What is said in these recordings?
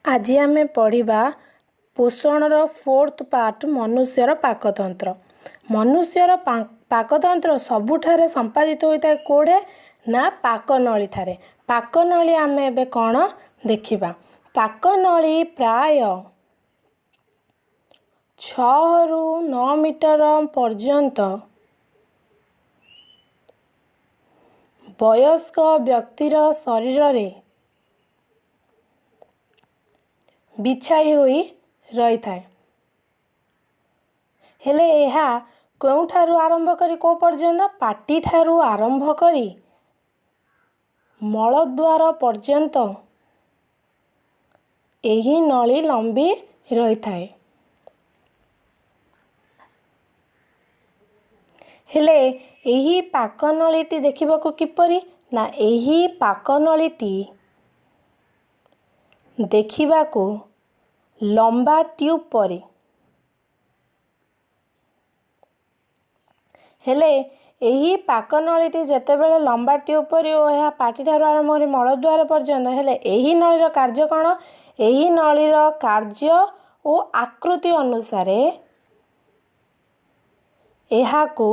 ଆଜି ଆମେ ପଢ଼ିବା ପୋଷଣର ଫୋର୍ଥ ପାର୍ଟ, ମନୁଷ୍ୟର ପାକତନ୍ତ୍ର। ମନୁଷ୍ୟର ପାକତନ୍ତ୍ର ସବୁଠାରେ ସମ୍ପାଦିତ ହୋଇଥାଏ କେଉଁଠି ନା ପାକନଳୀଠାରେ। ପାକନଳୀ ଆମେ ଏବେ କ'ଣ ଦେଖିବା? ପାକନଳୀ ପ୍ରାୟ 6ରୁ 9 ମିଟର ପର୍ଯ୍ୟନ୍ତ ବୟସ୍କ ବ୍ୟକ୍ତିର ଶରୀରରେ ବିଛାଇ ହୋଇ ରହିଥାଏ। ହେଲେ ଏହା କେଉଁଠାରୁ ଆରମ୍ଭ କରି କେଉଁ ପର୍ଯ୍ୟନ୍ତ? ପାଟିଠାରୁ ଆରମ୍ଭ କରି ମଳଦ୍ୱାର ପର୍ଯ୍ୟନ୍ତ ଏହି ନଳୀ ଲମ୍ବି ରହିଥାଏ। ହେଲେ ଏହି ପାକନଳୀଟି ଦେଖିବାକୁ କିପରି ନା ଏହି ପାକନଳୀଟି ଦେଖିବାକୁ ଲମ୍ବା ଟ୍ୟୁବ୍ ପରି। ହେଲେ ଏହି ପାକନଳୀଟି ଯେତେବେଳେ ଲମ୍ବା ଟ୍ୟୁବ୍ ପରି ଓ ଏହା ପାଟିଠାରୁ ଆରମ୍ଭ କରି ମଳଦ୍ୱାର ପର୍ଯ୍ୟନ୍ତ, ହେଲେ ଏହି ନଳୀର କାର୍ଯ୍ୟ କ'ଣ? ଏହି ନଳୀର କାର୍ଯ୍ୟ ଓ ଆକୃତି ଅନୁସାରେ ଏହାକୁ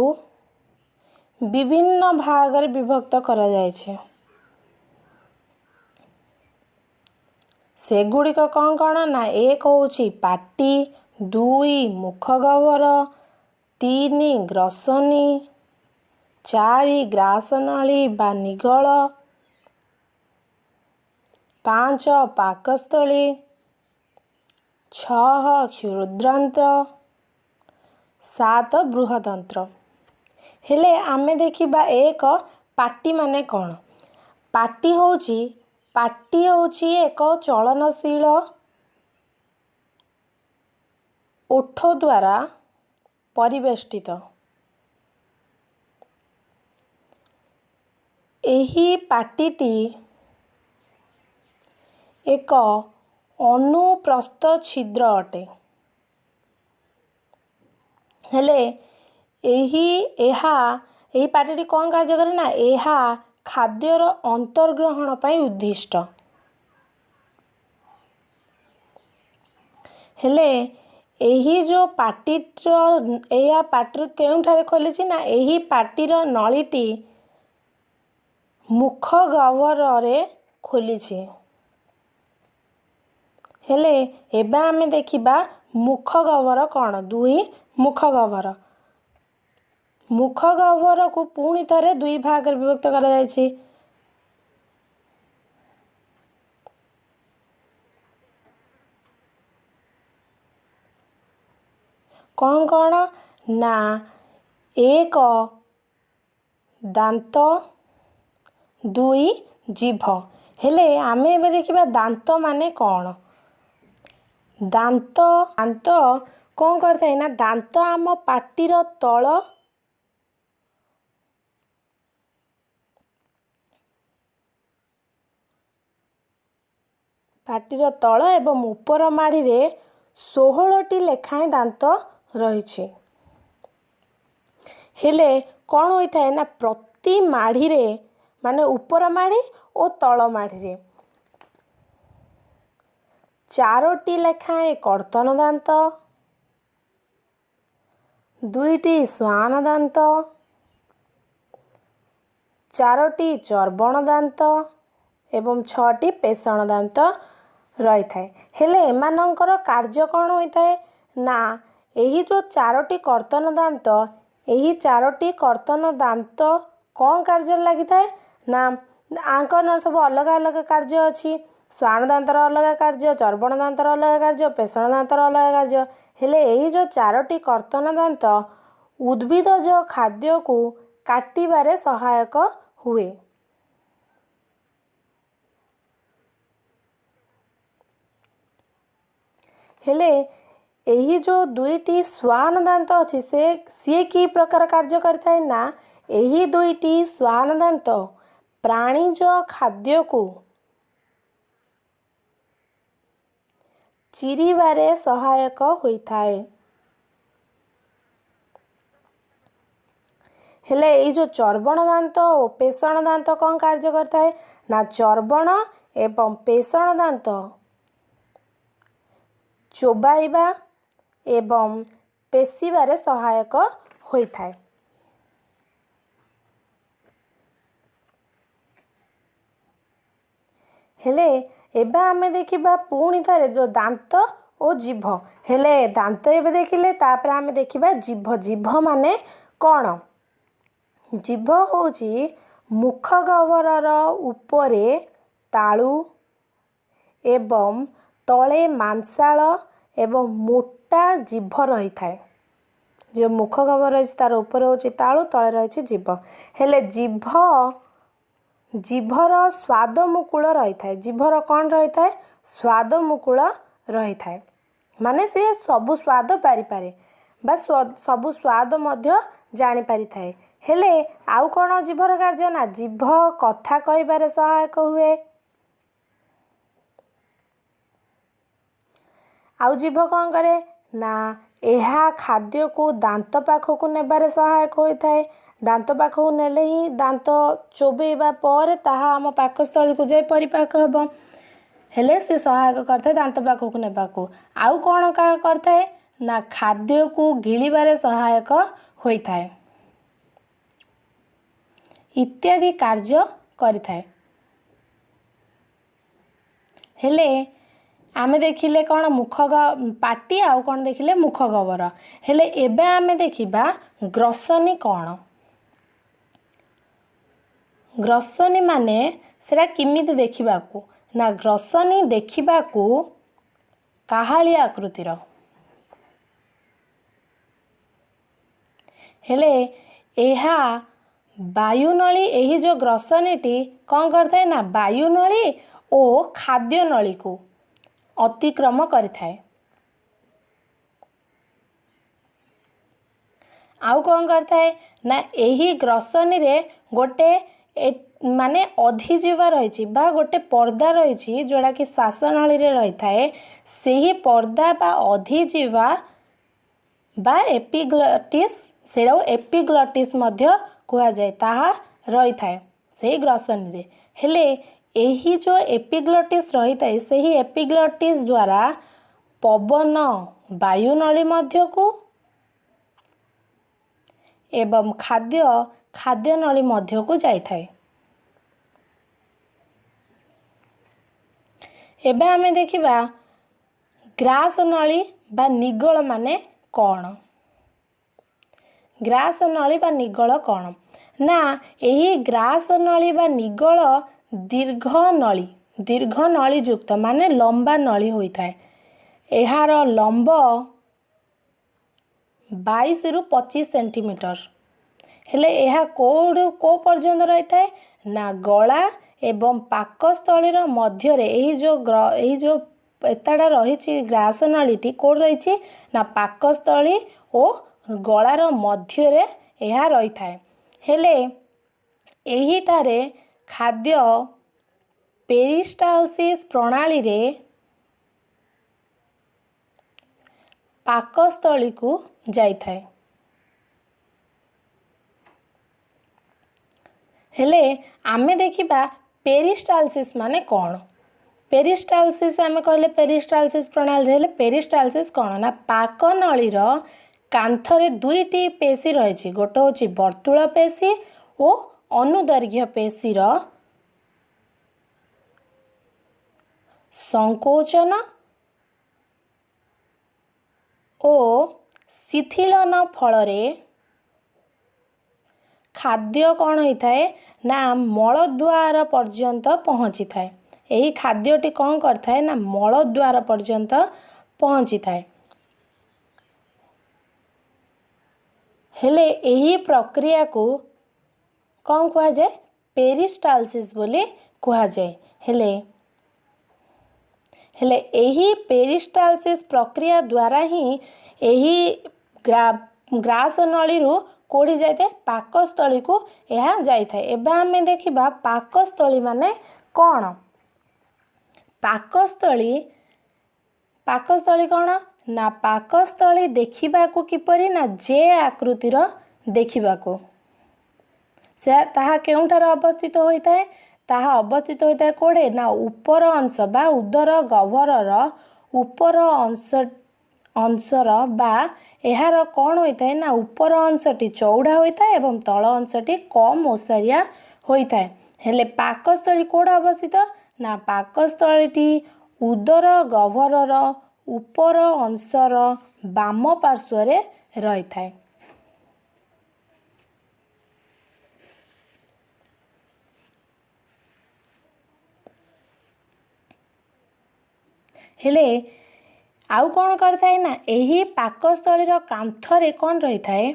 ବିଭିନ୍ନ ଭାଗରେ ବିଭକ୍ତ କରାଯାଇଛି। ସେଗୁଡ଼ିକ କ'ଣ କ'ଣ ନା 1 ହେଉଛି ପାଟି, 2 ମୁଖଗହ୍ୱର, 3 ଗ୍ରସନୀ, 4 ଗ୍ରାସନଳୀ ବା ନିଗଳ, 5 ପାକସ୍ଥଳୀ, 6 କ୍ଷୁଦ୍ରାନ୍ତ୍ର, 7 ବୃହଦନ୍ତ୍ର। ହେଲେ ଆମେ ଦେଖିବା 1 ପାଟି ମାନେ କ'ଣ? ପାଟି ହେଉଛି ଏକ ଚଳନଶୀଳ ଓଠ ଦ୍ୱାରା ପରିବେଷ୍ଟିତ। ଏହି ପାଟିଟି ଏକ ଅନୁପ୍ରସ୍ଥ ଛିଦ୍ର ଅଟେ। ହେଲେ ଏହି ପାଟିଟି କ'ଣ କାର୍ଯ୍ୟ କରେ ନା ଏହା ଖାଦ୍ୟର ଅନ୍ତର୍ଗ୍ରହଣ ପାଇଁ ଉଦ୍ଦିଷ୍ଟ। ହେଲେ ଏହି ଯେଉଁ ପାଟିର, ଏହା ପାଟିରୁ କେଉଁଠାରେ ଖୋଲିଛି ନା ଏହି ପାଟିର ନଳୀଟି ମୁଖ ଗହ୍ୱରରେ ଖୋଲିଛି। ହେଲେ ଏବେ ଆମେ ଦେଖିବା ମୁଖ ଗହ୍ୱର କ'ଣ? 2 ମୁଖ ଗହ୍ୱର। ମୁଖ ଗହ୍ୱରକୁ ପୁଣି ଥରେ 2 ଭାଗରେ ବିଭକ୍ତ କରାଯାଇଛି। କ'ଣ କ'ଣ ନା 1 ଦାନ୍ତ, 2 ଜିଭ। ହେଲେ ଆମେ ଏବେ ଦେଖିବା ଦାନ୍ତ ମାନେ କ'ଣ? ଦାନ୍ତ କ'ଣ କରିଥାଏ ନା ଦାନ୍ତ ଆମ ପାଟିର ତଳ ଏବଂ ଉପର ମାଢ଼ିରେ 16ଟି ଲେଖାଏଁ ଦାନ୍ତ ରହିଛି। ହେଲେ କ'ଣ ହୋଇଥାଏ ନା ପ୍ରତି ମାଢ଼ିରେ, ମାନେ ଉପର ମାଢ଼ି ଓ ତଳ ମାଢ଼ିରେ 4ଟି ଲେଖାଏଁ କର୍ତ୍ତନ ଦାନ୍ତ, 2ଟି ଶ୍ୱାନ ଦାନ୍ତ, 4ଟି ଚର୍ବଣ ଦାନ୍ତ ଏବଂ 6ଟି ପେଷଣ ଦାନ୍ତ ରହିଥାଏ। ହେଲେ ଏମାନଙ୍କର କାର୍ଯ୍ୟ କ'ଣ ହୋଇଥାଏ ନା ଏହି ଯେଉଁ 4ଟି କର୍ତ୍ତନ ଦାନ୍ତ, ଏହି 4ଟି କର୍ତ୍ତନ ଦାନ୍ତ କ'ଣ କାର୍ଯ୍ୟରେ ଲାଗିଥାଏ ନା ଆଙ୍କର ସବୁ ଅଲଗା ଅଲଗା କାର୍ଯ୍ୟ ଅଛି। ଶ୍ୱାନ ଦାନ୍ତର ଅଲଗା କାର୍ଯ୍ୟ, ଚର୍ବଣ ଦାନ୍ତର ଅଲଗା କାର୍ଯ୍ୟ, ପେଷଣ ଦାନ୍ତର ଅଲଗା କାର୍ଯ୍ୟ। ହେଲେ ଏହି ଯେଉଁ 4ଟି କର୍ତ୍ତନ ଦାନ୍ତ ଉଦ୍ଭିଦଜ ଖାଦ୍ୟକୁ କାଟିବାରେ ସହାୟକ ହୁଏ। ହେଲେ ଏହି ଯେଉଁ 2ଟି ଶ୍ୱାନ ଦାନ୍ତ ଅଛି, ସିଏ କି ପ୍ରକାର କାର୍ଯ୍ୟ କରିଥାଏ ନା ଏହି 2ଟି ଶ୍ୱାନ ଦାନ୍ତ ପ୍ରାଣିଜ ଖାଦ୍ୟକୁ ଚିରିବାରେ ସହାୟକ ହୋଇଥାଏ। ହେଲେ ଏଇ ଯେଉଁ ଚର୍ବଣ ଦାନ୍ତ ଓ ପେଷଣ ଦାନ୍ତ କ'ଣ କାର୍ଯ୍ୟ କରିଥାଏ ନା ଚର୍ବଣ ଏବଂ ପେଷଣ ଦାନ୍ତ ଚୋବାଇବା ଏବଂ ପେଶିବାରେ ସହାୟକ ହୋଇଥାଏ। ହେଲେ ଏବେ ଆମେ ଦେଖିବା ପୁଣି ଥରେ ଯେଉଁ ଦାନ୍ତ ଓ ଜିଭ। ହେଲେ ଦାନ୍ତ ଏବେ ଦେଖିଲେ, ତାପରେ ଆମେ ଦେଖିବା ଜିଭ। ଜିଭ ମାନେ କ'ଣ? ଜିଭ ହେଉଛି ମୁଖ ଗହ୍ୱରର ଉପରେ ତାଳୁ ଏବଂ ତଳେ ମାଂସାଳ ଏବଂ ମୋଟା ଜିଭ ରହିଥାଏ। ଯେଉଁ ମୁଖ ଗହ୍ୱର ରହିଛି ତାର ଉପରେ ହେଉଛି ତାଳୁ, ତଳେ ରହିଛି ଜିଭ। ହେଲେ ଜିଭର ସ୍ୱାଦ ମୁକୁଳ ରହିଥାଏ। ଜିଭର କ'ଣ ରହିଥାଏ? ସ୍ୱାଦ ମୁକୁଳ ରହିଥାଏ, ମାନେ ସେ ସବୁ ସ୍ୱାଦ ବାରିପାରେ ବା ସବୁ ସ୍ୱାଦ ମଧ୍ୟ ଜାଣିପାରିଥାଏ। ହେଲେ ଆଉ କ'ଣ ଜିଭର କାର୍ଯ୍ୟ ନା ଜିଭ କଥା କହିବାରେ ସହାୟକ ହୁଏ। ଆଉ ଜିଭ କ'ଣ କରେ ନା ଏହା ଖାଦ୍ୟକୁ ଦାନ୍ତ ପାଖକୁ ନେବାରେ ସହାୟକ ହୋଇଥାଏ। ଦାନ୍ତ ପାଖକୁ ନେଲେ ହିଁ ଦାନ୍ତ ଚୋବେଇବା ପରେ ତାହା ଆମ ପାକସ୍ଥଳୀକୁ ଯାଇ ପରିପାକ ହେବ। ହେଲେ ସେ ସହାୟକ କରିଥାଏ ଦାନ୍ତ ପାଖକୁ ନେବାକୁ। ଆଉ କ'ଣ କରିଥାଏ ନା ଖାଦ୍ୟକୁ ଗିଳିବାରେ ସହାୟକ ହୋଇଥାଏ ଇତ୍ୟାଦି କାର୍ଯ୍ୟ କରିଥାଏ। ହେଲେ ଆମେ ଦେଖିଲେ କ'ଣ ମୁଖ ପାଟି, ଆଉ କ'ଣ ଦେଖିଲେ ମୁଖ ଗହ୍ୱର। ହେଲେ ଏବେ ଆମେ ଦେଖିବା ଗ୍ରସନୀ କ'ଣ। ଗ୍ରସନୀ ମାନେ ସେଟା କେମିତି ଦେଖିବାକୁ ନା ଗ୍ରସନୀ ଦେଖିବାକୁ କାହାଳି ଆକୃତିର। ହେଲେ ଏହା ବାୟୁନଳୀ, ଏହି ଯେଉଁ ଗ୍ରସନୀଟି କ'ଣ କରିଥାଏ ନା ବାୟୁନଳୀ ଓ ଖାଦ୍ୟନଳୀକୁ ଅତିକ୍ରମ କରିଥାଏ। ଆଉ କ'ଣ କରିଥାଏ ନା ଏହି ଗ୍ରସନୀରେ ଗୋଟେ ମାନେ ଅଧିଜୀବା ରହିଛି ବା ଗୋଟେ ପର୍ଦ୍ଦା ରହିଛି, ଯେଉଁଟାକି ଶ୍ୱାସନଳୀରେ ରହିଥାଏ। ସେହି ପର୍ଦ୍ଦା ବା ଅଧିଜୀବା ବା ଏପିଗ୍ଲଟିସ୍, ସେଇଟାକୁ ଏପିଗ୍ଲଟିସ୍ ମଧ୍ୟ କୁହାଯାଏ, ତାହା ରହିଥାଏ ସେହି ଗ୍ରସନୀରେ। ହେଲେ ଏହି ଯେଉଁ ଏପିଗ୍ଲଟିସ୍ ରହିଥାଏ, ସେହି ଏପିଗ୍ଲଟିସ୍ ଦ୍ୱାରା ପବନ ବାୟୁନଳୀ ମଧ୍ୟକୁ ଏବଂ ଖାଦ୍ୟ ଖାଦ୍ୟନଳୀ ମଧ୍ୟକୁ ଯାଇଥାଏ। ଏବେ ଆମେ ଦେଖିବା ଗ୍ରାସ ନଳୀ ବା ନିଗଳ ମାନେ କ'ଣ। ଗ୍ରାସ ନଳୀ ବା ନିଗଳ କ'ଣ ନା ଏହି ଗ୍ରାସ ନଳୀ ବା ନିଗଳ ଦୀର୍ଘ ନଳୀ, ଦୀର୍ଘ ନଳୀଯୁକ୍ତ ମାନେ ଲମ୍ବା ନଳୀ ହୋଇଥାଏ। ଏହାର ଲମ୍ବ 22ରୁ 25 ସେଣ୍ଟିମିଟର। ହେଲେ ଏହା କେଉଁଠୁ କେଉଁ ପର୍ଯ୍ୟନ୍ତ ରହିଥାଏ ନା ଗଳା ଏବଂ ପାକସ୍ଥଳୀର ମଧ୍ୟରେ। ଏହି ଯେଉଁ ଏତାଟା ରହିଛି ଗ୍ରାସ ନଳୀଟି କେଉଁଠି ରହିଛି ନା ପାକସ୍ଥଳୀ ଓ ଗଳାର ମଧ୍ୟରେ ଏହା ରହିଥାଏ। ହେଲେ ଏହିଠାରେ ଖାଦ୍ୟ ପେରିଷ୍ଟାଲସିସ୍ ପ୍ରଣାଳୀରେ ପାକସ୍ଥଳୀକୁ ଯାଇଥାଏ। ହେଲେ ଆମେ ଦେଖିବା ପେରିଷ୍ଟାଲସିସ୍ ମାନେ କ'ଣ। ପେରିଷ୍ଟାଲସିସ୍ ଆମେ କହିଲେ ପେରିଷ୍ଟାଲସିସ୍ ପ୍ରଣାଳୀରେ। ହେଲେ ପେରିଷ୍ଟାଲସିସ୍ କ'ଣ ନା ପାକନଳୀର କାନ୍ଥରେ ଦୁଇଟି ପେଶୀ ରହିଛି, ଗୋଟେ ହେଉଛି ବର୍ତ୍ତୁଳ ପେଶୀ ଓ ଅନୁଦୈର୍ଘ୍ୟ ପେଶୀର ସଂକୋଚନ ଓ ଶିଥିଳନ ଫଳରେ ଖାଦ୍ୟ କ'ଣ ହୋଇଥାଏ ନା ମଳଦ୍ୱାର ପର୍ଯ୍ୟନ୍ତ ପହଞ୍ଚିଥାଏ। ଏହି ଖାଦ୍ୟଟି କ'ଣ କରିଥାଏ ନା ମଳଦ୍ୱାର ପର୍ଯ୍ୟନ୍ତ ପହଞ୍ଚିଥାଏ। ହେଲେ ଏହି ପ୍ରକ୍ରିୟାକୁ କ'ଣ କୁହାଯାଏ? ପେରିଷ୍ଟାଲସିସ୍ ବୋଲି କୁହାଯାଏ। ହେଲେ ହେଲେ ଏହି ପେରିଷ୍ଟାଲସିସ୍ ପ୍ରକ୍ରିୟା ଦ୍ୱାରା ହିଁ ଏହି ଗ୍ରାସ ନଳୀରୁ କେଉଁଠି ଯାଇଥାଏ? ପାକସ୍ଥଳୀକୁ ଏହା ଯାଇଥାଏ। ଏବେ ଆମେ ଦେଖିବା ପାକସ୍ଥଳୀ ମାନେ କ'ଣ। ପାକସ୍ଥଳୀ ପାକସ୍ଥଳୀ କ'ଣ ନା ପାକସ୍ଥଳୀ ଦେଖିବାକୁ କିପରି ନା ଜେ ଆକୃତିର ଦେଖିବାକୁ। ସେ ତାହା କେଉଁଠାରେ ଅବସ୍ଥିତ ହୋଇଥାଏ? ତାହା ଅବସ୍ଥିତ ହୋଇଥାଏ କେଉଁଠି ନା ଉପର ଅଂଶ ବା ଉଦର ଗହ୍ୱରର ଉପର ଅଂଶ ଅଂଶର ବା ଏହାର କ'ଣ ହୋଇଥାଏ ନା ଉପର ଅଂଶଟି ଚଉଡ଼ା ହୋଇଥାଏ ଏବଂ ତଳ ଅଂଶଟି କମ୍ ଓସାରିଆ ହୋଇଥାଏ। ହେଲେ ପାକସ୍ଥଳୀ କେଉଁଠି ଅବସ୍ଥିତ ନା ପାକସ୍ଥଳୀଟି ଉଦର ଗହ୍ୱରର ଉପର ଅଂଶର ବାମ ପାର୍ଶ୍ୱରେ ରହିଥାଏ। ହେଲେ ଆଉ କ'ଣ କରିଥାଏ ନା ଏହି ପାକସ୍ଥଳୀର କାନ୍ଥରେ କ'ଣ ରହିଥାଏ?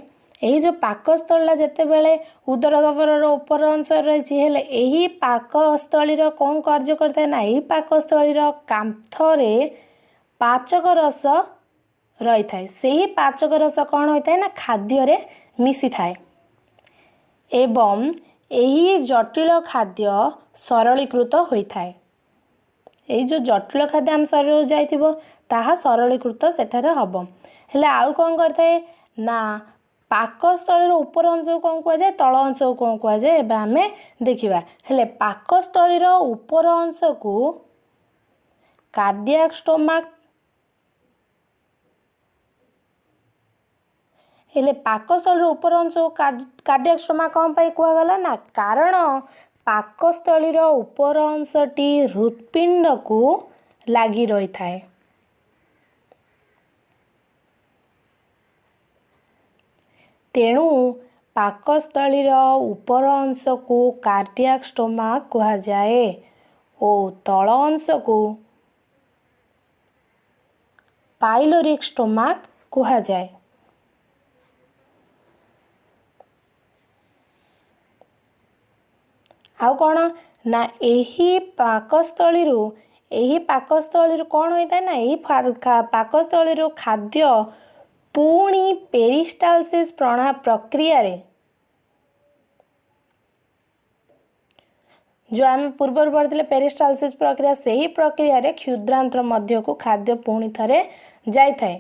ଏହି ଯେଉଁ ପାକସ୍ଥଳୀଟା ଯେତେବେଳେ ଉଦର ଗହ୍ୱରର ଉପର ଅଂଶରେ ରହିଛି, ହେଲେ ଏହି ପାକସ୍ଥଳୀର କ'ଣ କାର୍ଯ୍ୟ କରିଥାଏ ନା ଏହି ପାକସ୍ଥଳୀର କାନ୍ଥରେ ପାଚକ ରସ ରହିଥାଏ। ସେହି ପାଚକ ରସ କ'ଣ ହୋଇଥାଏ ନା ଖାଦ୍ୟରେ ମିଶିଥାଏ ଏବଂ ଏହି ଜଟିଳ ଖାଦ୍ୟ ସରଳୀକୃତ ହୋଇଥାଏ। ଏଇ ଯେଉଁ ଜଟିଳ ଖାଦ୍ୟ ଆମ ଶରୀରକୁ ଯାଇଥିବ, ତାହା ସରଳୀକୃତ ସେଠାରେ ହେବ। ହେଲେ ଆଉ କ'ଣ କରିଥାଏ ନା ପାକସ୍ଥଳୀର ଉପର ଅଂଶକୁ କ'ଣ କୁହାଯାଏ, ତଳ ଅଂଶକୁ କ'ଣ କୁହାଯାଏ, ଏବେ ଆମେ ଦେଖିବା। ହେଲେ ପାକସ୍ଥଳୀର ଉପର ଅଂଶକୁ କାର୍ଡ଼ିଆକ୍ ଷ୍ଟୋମାକ୍। ହେଲେ ପାକସ୍ଥଳୀର ଉପର ଅଂଶକୁ କାର୍ଡ଼ିଆକ୍ ଷ୍ଟୋମାକ୍ କ'ଣ ପାଇଁ କୁହାଗଲା ନା କାରଣ ପାକସ୍ଥଳୀର ଉପର ଅଂଶଟି ହୃତ୍ପିଣ୍ଡକୁ ଲାଗି ରହିଥାଏ। ତେଣୁ ପାକସ୍ଥଳୀର ଉପର ଅଂଶକୁ କାର୍ଡ଼ିଆକ୍ ଷ୍ଟୋମାକ୍ କୁହାଯାଏ ଓ ତଳ ଅଂଶକୁ ପାଇଲୋରିକ୍ ଷ୍ଟୋମାକ୍ କୁହାଯାଏ। ଆଉ କ'ଣ ନା ଏହି ପାକସ୍ଥଳୀରୁ କ'ଣ ହୋଇଥାଏ ନା ଏହି ପାକସ୍ଥଳୀରୁ ଖାଦ୍ୟ ପୁଣି ପେରିଷ୍ଟାଲସିସ୍ ପ୍ରକ୍ରିୟାରେ, ଯେଉଁ ଆମେ ପୂର୍ବରୁ ପଢ଼ିଥିଲେ ପେରିଷ୍ଟାଲସିସ୍ ପ୍ରକ୍ରିୟା, ସେହି ପ୍ରକ୍ରିୟାରେ କ୍ଷୁଦ୍ରାନ୍ତ୍ର ମଧ୍ୟକୁ ଖାଦ୍ୟ ପୁଣି ଥରେ ଯାଇଥାଏ।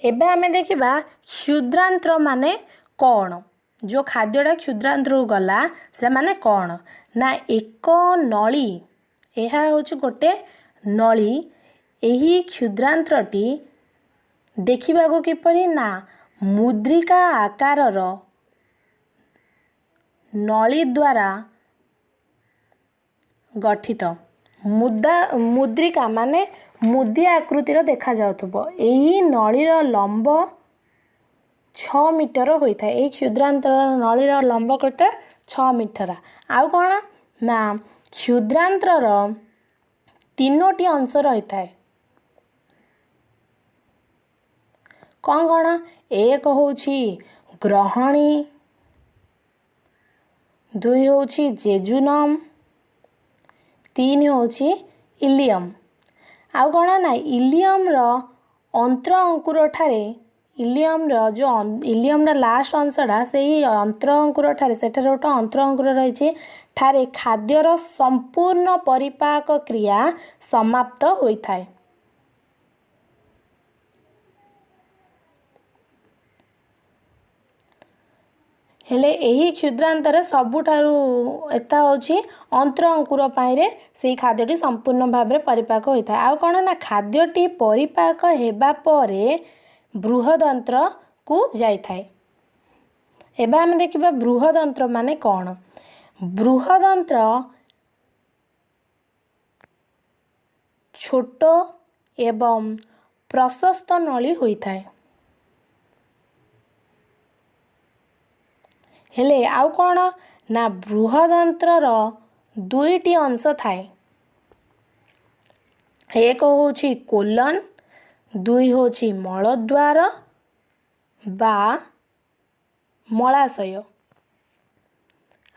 ଏବେ ଆମେ ଦେଖିବା କ୍ଷୁଦ୍ରାନ୍ତ୍ର ମାନେ କ'ଣ। ଯେଉଁ ଖାଦ୍ୟଟା କ୍ଷୁଦ୍ରାନ୍ତ୍ରକୁ ଗଲା, ସେମାନେ କ'ଣ ନା ଏକ ନଳୀ। ଏହା ହେଉଛି ଗୋଟେ ନଳୀ। ଏହି କ୍ଷୁଦ୍ରାନ୍ତ୍ରଟି ଦେଖିବାକୁ କିପରି ନା ମୁଦ୍ରିକା ଆକାରର ନଳୀ ଦ୍ୱାରା ଗଠିତ। ମୁଦ୍ରିକା ମାନେ ମୁଦି ଆକୃତିର ଦେଖାଯାଉଥିବ। ଏହି ନଳୀର ଲମ୍ବ 6 ମିଟର ହୋଇଥାଏ। ଏହି କ୍ଷୁଦ୍ରାନ୍ତ୍ର ନଳୀର ଲମ୍ବ କେତେ? 6 ମିଟର। ଆଉ କ'ଣ ନା କ୍ଷୁଦ୍ରାନ୍ତ୍ରର ତିନୋଟି ଅଂଶ ରହିଥାଏ। କ'ଣ କ'ଣ? ଏକ ହେଉଛି ଗ୍ରହଣୀ, ଦୁଇ ହେଉଛି ଜେଜୁନମ୍, ତିନି ହେଉଛି ଇଲିୟମ୍। ଆଉ କ'ଣ ନା ଇଲିୟମ୍ର ଅନ୍ତ୍ର ଅଙ୍କୁର ଠାରେ, ଇଲିୟମ୍ର ଯେଉଁ ଇଲିୟମ୍ର ଲାଷ୍ଟ ଅଂଶଟା, ସେଇ ଅନ୍ତ୍ର ଅଙ୍କୁର ଠାରେ, ସେଠାରେ ଗୋଟେ ଅନ୍ତ୍ର ଅଙ୍କୁର ରହିଛି, ଠାରେ ଖାଦ୍ୟର ସମ୍ପୂର୍ଣ୍ଣ ପରିପାକ କ୍ରିୟା ସମାପ୍ତ ହୋଇଥାଏ। ହେଲେ ଏହି କ୍ଷୁଦ୍ରାନ୍ତରେ ସବୁଠାରୁ ଏତା ହେଉଛି ଅନ୍ତ୍ର ଅଙ୍କୁର ପାଇଁରେ ସେଇ ଖାଦ୍ୟଟି ସମ୍ପୂର୍ଣ୍ଣ ଭାବରେ ପରିପାକ ହୋଇଥାଏ। ଆଉ କ'ଣ ନା ଖାଦ୍ୟଟି ପରିପାକ ହେବା ପରେ ବୃହଦନ୍ତ୍ରକୁ ଯାଇଥାଏ। ଏବେ ଆମେ ଦେଖିବା ବୃହଦନ୍ତ୍ର ମାନେ କ'ଣ। ବୃହଦନ୍ତ୍ର ଛୋଟ ଏବଂ ପ୍ରଶସ୍ତ ନଳୀ ହୋଇଥାଏ। ହେଲେ ଆଉ କ'ଣ ନା ବୃହଦନ୍ତ୍ରର ଦୁଇଟି ଅଂଶ ଥାଏ। ଏକ ହେଉଛି କୋଲନ୍, ଦୁଇ ହେଉଛି ମଳଦ୍ୱାର ବା ମଳାଶୟ।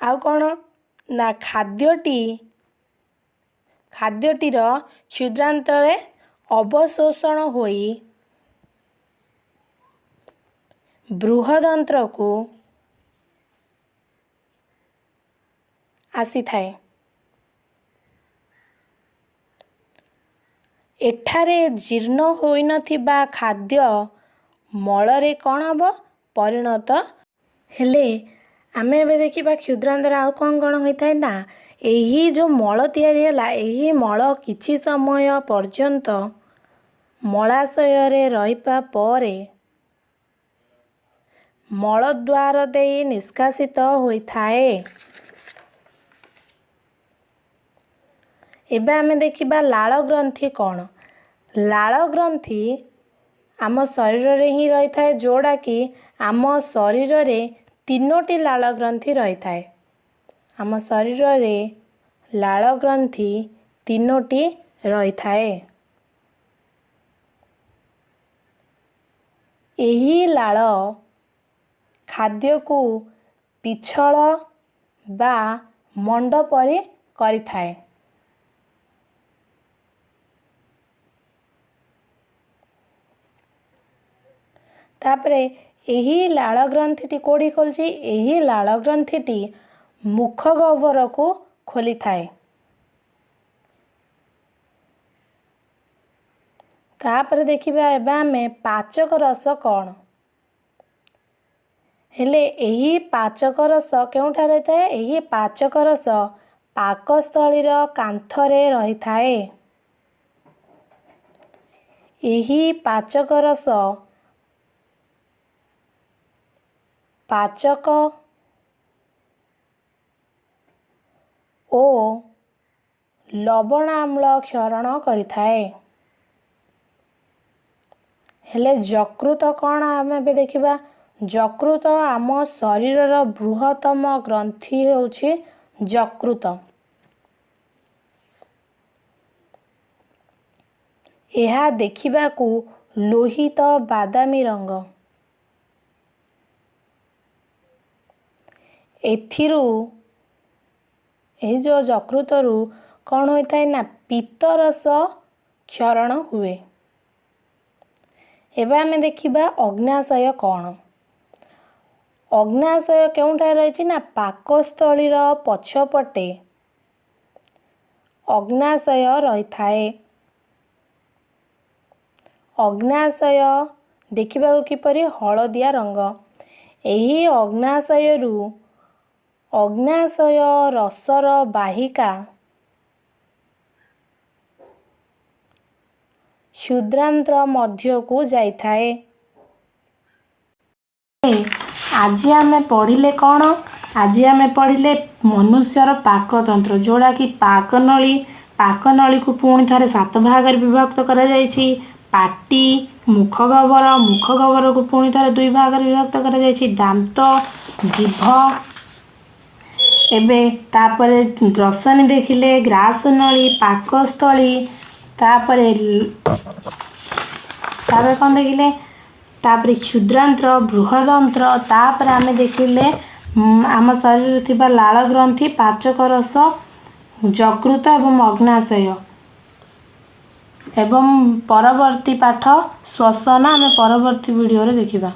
ଆଉ କ'ଣ ନା ଖାଦ୍ୟଟିର କ୍ଷୁଦ୍ରାନ୍ତରେ ଅବଶୋଷଣ ହୋଇ ବୃହଦନ୍ତ୍ରକୁ ଆସିଥାଏ। ଏଠାରେ ଜୀର୍ଣ୍ଣ ହୋଇନଥିବା ଖାଦ୍ୟ ମଳରେ କ'ଣ ହେବ? ପରିଣତ। ହେଲେ ଆମେ ଏବେ ଦେଖିବା କ୍ଷୁଦ୍ରାନ୍ତରେ ଆଉ କ'ଣ କ'ଣ ହୋଇଥାଏ ନା ଏହି ଯେଉଁ ମଳ ତିଆରି ହେଲା, ଏହି ମଳ କିଛି ସମୟ ପର୍ଯ୍ୟନ୍ତ ମଳାଶୟରେ ରହିବା ପରେ ମଳଦ୍ୱାର ଦେଇ ନିଷ୍କାସିତ ହୋଇଥାଏ। ଏବେ ଆମେ ଦେଖିବା ଲାଳ ଗ୍ରନ୍ଥି କ'ଣ। ଲାଳ ଗ୍ରନ୍ଥି ଆମ ଶରୀରରେ ହିଁ ରହିଥାଏ, ଯେଉଁଟାକି ଆମ ଶରୀରରେ 3ଟି ଲାଳ ଗ୍ରନ୍ଥି ରହିଥାଏ। ଆମ ଶରୀରରେ ଲାଳ ଗ୍ରନ୍ଥି 3ଟି ରହିଥାଏ। ଏହି ଲାଳ ଖାଦ୍ୟକୁ ପିଚ୍ଛଳ ବା ମଣ୍ଡ ପରି କରିଥାଏ। ତାପରେ ଏହି ଲାଳ ଗ୍ରନ୍ଥିଟି କେଉଁଠି ଖୋଲୁଛି? ଏହି ଲାଳ ଗ୍ରନ୍ଥିଟି ମୁଖ ଗହ୍ୱରକୁ ଖୋଲିଥାଏ। ତାପରେ ଦେଖିବା ଏବେ ଆମେ ପାଚକ ରସ କ'ଣ। ହେଲେ ଏହି ପାଚକ ରସ କେଉଁଠାରେ ରହିଥାଏ? ଏହି ପାଚକ ରସ ପାକସ୍ଥଳୀର କାନ୍ଥରେ ରହିଥାଏ। ଏହି ପାଚକ ରସ ପାଚକ ଓ ଲବଣାମ୍ଳ କ୍ଷରଣ କରିଥାଏ। ହେଲେ ଯକୃତ କ'ଣ ଆମେ ଏବେ ଦେଖିବା। ଯକୃତ ଆମ ଶରୀରର ବୃହତ୍ତମ ଗ୍ରନ୍ଥି ହେଉଛି ଯକୃତ। ଏହା ଦେଖିବାକୁ ଲୋହିତ ବାଦାମୀ ରଙ୍ଗ। ଏଥିରୁ ଏହି ଯେଉଁ ଯକୃତରୁ କ'ଣ ହୋଇଥାଏ ନା ପିତ୍ତରସ କ୍ଷରଣ ହୁଏ। ଏବେ ଆମେ ଦେଖିବା ଅଗ୍ନାଶୟ କ'ଣ। ଅଗ୍ନାଶୟ କେଉଁଠାରେ ରହିଛି ନା ପାକସ୍ଥଳୀର ପଛପଟେ ଅଗ୍ନାଶୟ ରହିଥାଏ। ଅଗ୍ନାଶୟ ଦେଖିବାକୁ କିପରି? ହଳଦିଆ ରଙ୍ଗ। ଏହି ଅଗ୍ନାଶୟରୁ ଅଗ୍ନାଶୟ ରସର ବାହିକା କ୍ଷୁଦ୍ରାନ୍ତ୍ର ମଧ୍ୟକୁ ଯାଇଥାଏ। ଆଜି ଆମେ ପଢ଼ିଲେ କ'ଣ? ଆଜି ଆମେ ପଢ଼ିଲେ ମନୁଷ୍ୟର ପାକତନ୍ତ୍ର, ଯେଉଁଟାକି ପାକନଳୀ। ପାକନଳୀକୁ ପୁଣି ଥରେ 7 ଭାଗରେ ବିଭକ୍ତ କରାଯାଇଛି। ପାଟି, ମୁଖ ଗହ୍ୱର, ମୁଖ ଗହ୍ୱରକୁ ପୁଣି ଥରେ 2 ଭାଗରେ ବିଭକ୍ତ କରାଯାଇଛି, ଦାନ୍ତ, ଜିଭ। ଏବେ ତାପରେ ଗ୍ରସନୀ ଦେଖିଲେ, ଗ୍ରାସନଳୀ, ପାକସ୍ଥଳୀ, ତାପରେ ତାପରେ କ'ଣ ଦେଖିଲେ? ତାପରେ କ୍ଷୁଦ୍ରାନ୍ତ୍ର, ବୃହଦନ୍ତ୍ର। ତାପରେ ଆମେ ଦେଖିଲେ ଆମ ଶରୀରରେ ଥିବା ଲାଳ ଗ୍ରନ୍ଥି, ପାଚକ ରସ, ଯକୃତ ଏବଂ ଅଗ୍ନାଶୟ। ଏବଂ ପରବର୍ତ୍ତୀ ପାଠ ଶ୍ୱସନ ଆମେ ପରବର୍ତ୍ତୀ ଭିଡ଼ିଓରେ ଦେଖିବା।